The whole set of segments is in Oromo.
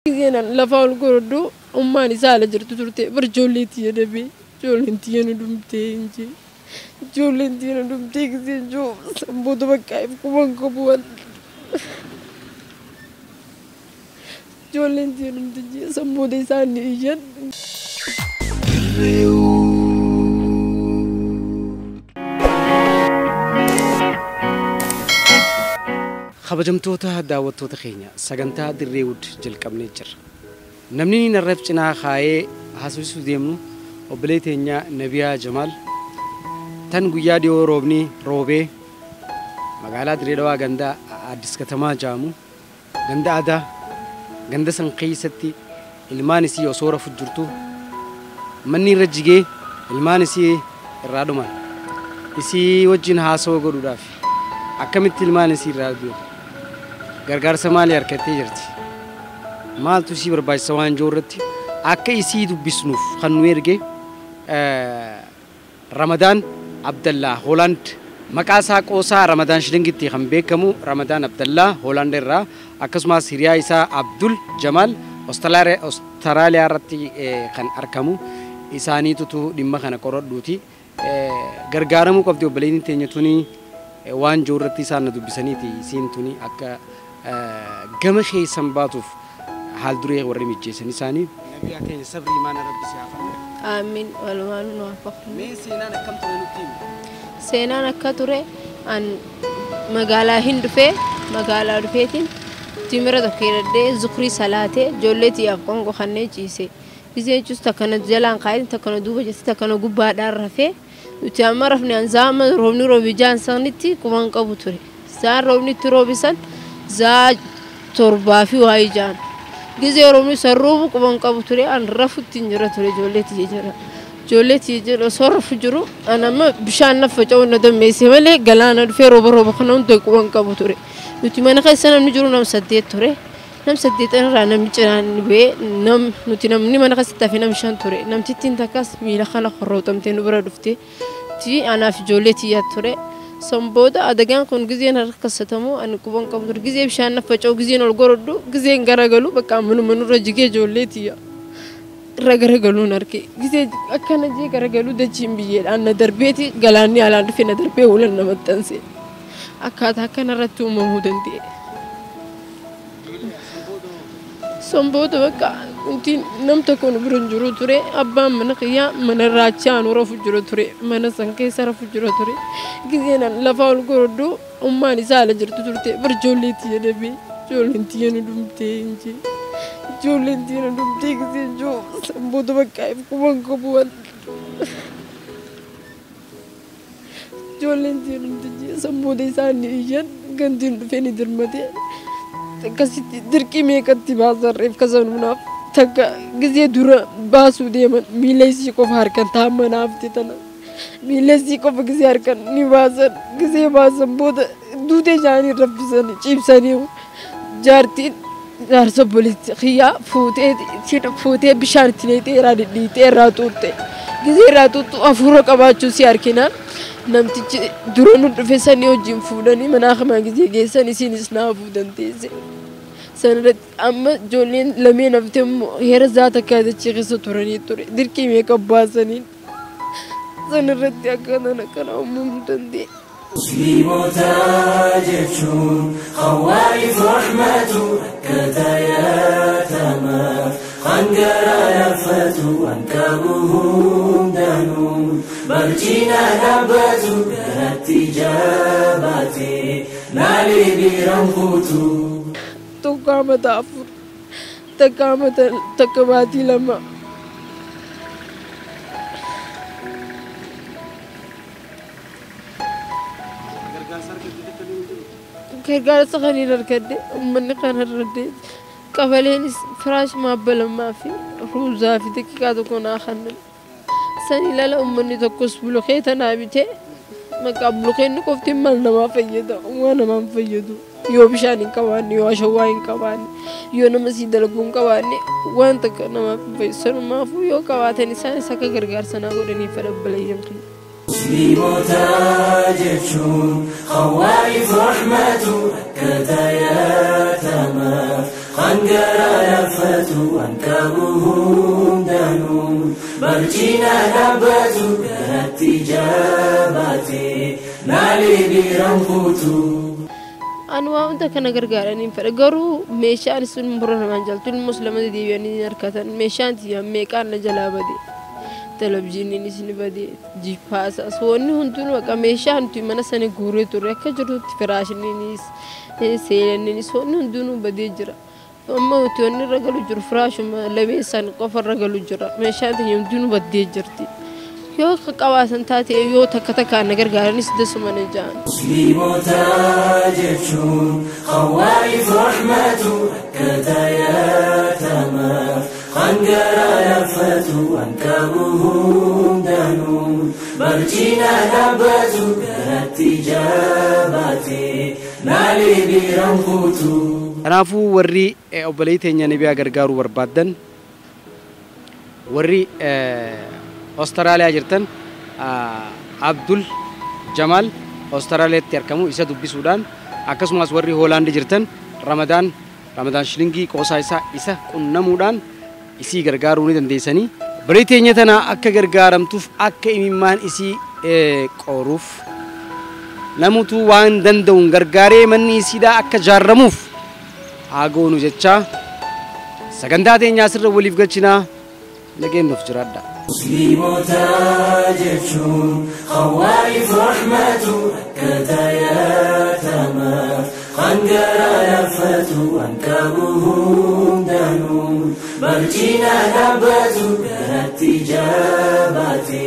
Lafa ol goroddu ummaan isaa ala jirtu turte bar ijoollee tiyya dhabee ijoolleen tiyya nu dhumtee hin jee ijoolleen tiyya nu dhumtee gisee jiru sanboota bakka kuban qabu waan ijoolleen tiyya dhumte jee sanboota isaan ni iyyan. Kabajamtoota daawwattoota keenya sagantaa Dirreewud jalqabnee jirra. Namni narraf cinaa kaayee haasofsiisuu deemnu obbolee teenya Nabiyaa Jamaal tan guyyaa dhiyoo roobni roobee magaalaa Dirree Dhawaa ganda Addis Katamaa jedhamu ganda aadaa ganda san keessatti ilmaan isii osoo rafu jirtu manni irra jigee ilmaan isii irraa dhuman isii wajjin haasawaa godhuudhaaf akkamitti ilmaan isii irraa du'an gargaarsa maalii harkattee jirti maaltu isii barbaachisa waan jiru irratti akka isii dubbisnuuf kan nu erge Ramadaan Abdallaa Hoolaand maqaa isaa qoosaa Ramadaan Shilingitti kan beekamu Ramadaan Abdallaa Hoolaand irraa akkasumas hiriyaa isaa Abdul Jamaal Ostiraaliyaa irratti kan argamu isaaniitutu dhimma kana qoradhuuti gargaaramuu qabdi obboleettiin teenya tuni waan jiru irratti isaan na dubbisaniiti isiin tuni akka gama keessan baatuuf haal duree warri mijjeessan isaanii. Nabiyaa keenya sabrii imaana rabbi si haa kennu. Amiin walumaan nu haa kennu. Mee seenaan akkam ture nutti himi? Seenaan akka ture an magaalaa hin dhufee magaalaa dhufeetiin timira tokko hidhadhee zukrii salaatee ijoollee xiyyaaf qonqoo kannee ciise. Giseen ciisu takkana jalaan kaa'ee takkana duuba jirti takkana gubbaadhaan rafee nuti amma rafne an zaama roobni roobi jaan sanitti quban qabu ture. Zaan roobni itti roobisan zaa 7 fi waayii jaan. Gisee roobni san roobu quban qabu ture an rafutti hin jira ture ijoollee tiyya jira. Ijoollee tiyya jira osoo rafu jiru an amma bishaan na faca'u na dammeesse malee galaana dhufee rooba rooba kana hunda quban qabu ture. Nuti mana keessa namni jiru nam 8 ture. Nam 8 irraa namni cinaan ni bu'ee nam nuti namni mana keessatti hafe nam 5 ture. Namtittiin takkas miila kana qorrootamtee nu bira dhufte. Ti anaaf ijoollee tiyya ture. San booda adagaan kun giseen harkassatamu ani quban qabu ture. Gisee bishaan na faca'u giseen ol gorodhu giseen garagalu bakka manuma nurra jigee ijoollee tiyya irra garagaluun arge. Gisee akkana jee garagaluu dachiin biyyeedhaan na darbeeti galaanni alaan dhufe na darbee ulan na maxxanse. Akkaataa akkanarratti uumamuu danda'e. San booda bakka wanti nam tokko nu bira hin jiru ture. Abbaan mana kiyyaa mana raachaa nu rafu jiru ture. Mana san keessa rafu jiru ture. Giseen lafa ol goroddu ummaan isaa ala jirtu turte bar ijoollee tiyya dhabee ijoolleen tiyya nu dhumtee hin jee. Ijoolleen tiyya nu dhumtee gisee jiru sanboota bakka kuban qabu waan ijoolleen tiyya dhumte jee sanboota isaan ni iyyan gantiin dhufee ni dirmatee. Akkasitti dirqii meeqatti baasan reef kasanuunaaf takka gisee dura baasuu deeman miila isii qofa harkan taamanaafte tana miila isii qofa gisee harkan ni baasan gisee baasan booda duutee isaanii raffisanii ciibsanii jaartiin jaarsa obboleetti kiyyaa fuutee fuutee bishaan itti neetee irraa dhidhiitee irraa xuuxxe gisee irraa xuuxxu hafuura qabaachuu si harkinaan namtichi dura nu dhufe sanii wajjin fuudhanii manaa kamaa gisee geessan isiinis naafuu dandeesse. Sanarratti amma ijoolleen lameen haftee immoo heera zaata akka dachee keessa turanii ture dirqii meeqa baasaniin sanarratti akkanaan akkana uumamuu danda'e. Musliimota jechuun hawaaif rahmatu rakkata yaatamaaf kan garaa laaffatu waan qabu hundaanuu barcina dhaabbatu garatti jabaate naalee biraan kutu. Tokko amata 4 takka amata takka baatii 2. Gargaarsa kan hin argadde uummanni kan argadde qabaleenis firaash maabbalamaa fi ruuzaa fi daqiiqaa tokko naa kennan. San ilaala uummanni tokkos bulokeeta naa bitee maqaa bulokeenni qofti maal namaa fayyada waan namaan fayyadu yoo bishaan hin qabaanne yoo ashawaa hin qabaanne yoo nama sii dalaguu hin qabaanne waan takka namaaf hin fayyadu. Sanumaafuu yoo qabaatan isaanis akka gargaarsa naa godhaniif fadhabbalayyan kiyya. Musliimota jechuun hawaaif rahmatu rakkata yaatamaaf Hangara lafatu waan qabu hundaanuu barcina dhaabbatu garatti jabaate naalee biraan kutu. Ani waa hunda kana gargaaraniin fedha garuu meeshaan sun mura namaan jaltu ilmoos lama deebi'anii harkatan meeshaan tiyya meeqaan na jalaa bade televizyiiniinis ni bade jippaasaas wanni hundinuu akka meeshaan nuti mana sana guuree turre akka jirutti firaashiniinis seelanniinis wanni hundinuu badee jira. Amma nuti wanni irra galu jiru firaashuma lameen san qofa irra galu jira meeshaan tiyya hundinuu baddee jirti. Yoo akka qabaatan taate yoo takka takkaan na gargaaranis dasuma na ja'an. Musliimota jechuun hawaaif rahmatu rakkata yaatamaaf hangara lafatu waan qabu hundaanuu barcina dhaabbatu garatti jabaate naalee biraan kutu. Kanaafuu warri obboleettii teenya Nabiyaa gargaaruu barbaaddan warri Austraaliyaa jirtan Abdul Jamaal Austraaliyaatti argamu isa dubbisuudhaan akkasumas warri Hoolaandii jirtan Ramadaan Shilingii qoosaa isaa isa qunnamuudhaan isii gargaaruu ni dandeessanii. Obboleettii teenya tana akka gargaaramtuuf akka imimmaan isii qoruuf namutu waan danda'uun gargaaree manni isiidhaa akka jaarramuuf haa goonu jechaa sagantaa teenyaa asirra waliif galchinaa nageenyuuf jiraadha. Musliimota jechuun hawaaif rahmatu rakkata yaatamaaf hangara lafatu waan qabu hundaanuu barcina dhaabbatu garatti jabaate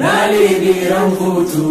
naalee biraan kutu.